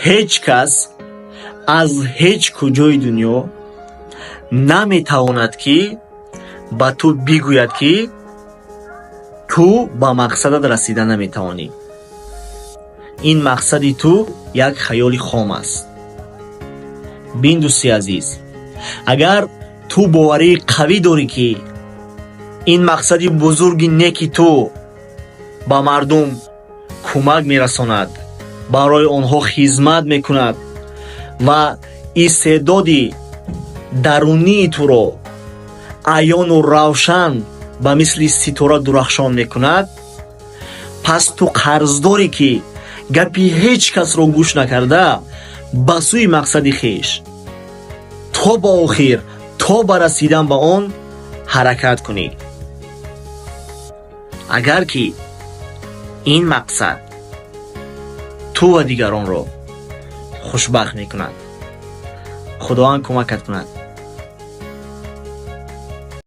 Ҳеҷ кас аз ҳеҷ куҷои дунё наметавонад, ки ба ту бигӯяд, ки ту ба мақсадат расида наметавонӣ, ин мақсади ту як хаёли хом аст. Бин, дӯсти азиз, агар ту боварии қавӣ дорӣ, ки ин мақсади бузурги неки ту ба мардум кӯмак мерасонад, барои онҳо хизмат мекунад ва истеъдоди дарунии туро аёну равшан ба мисли ситора дурахшон мекунад, пас ту қарздорӣ, ки гапи ҳеҷ касро гӯш накарда, ба сӯи мақсади хеш то ба охир, то ба расидан ба он ҳаракат кунӣ, агар ки ин мақсад ту ва дигаронро хушбахт мекунад. Худованд кӯмакат кунад.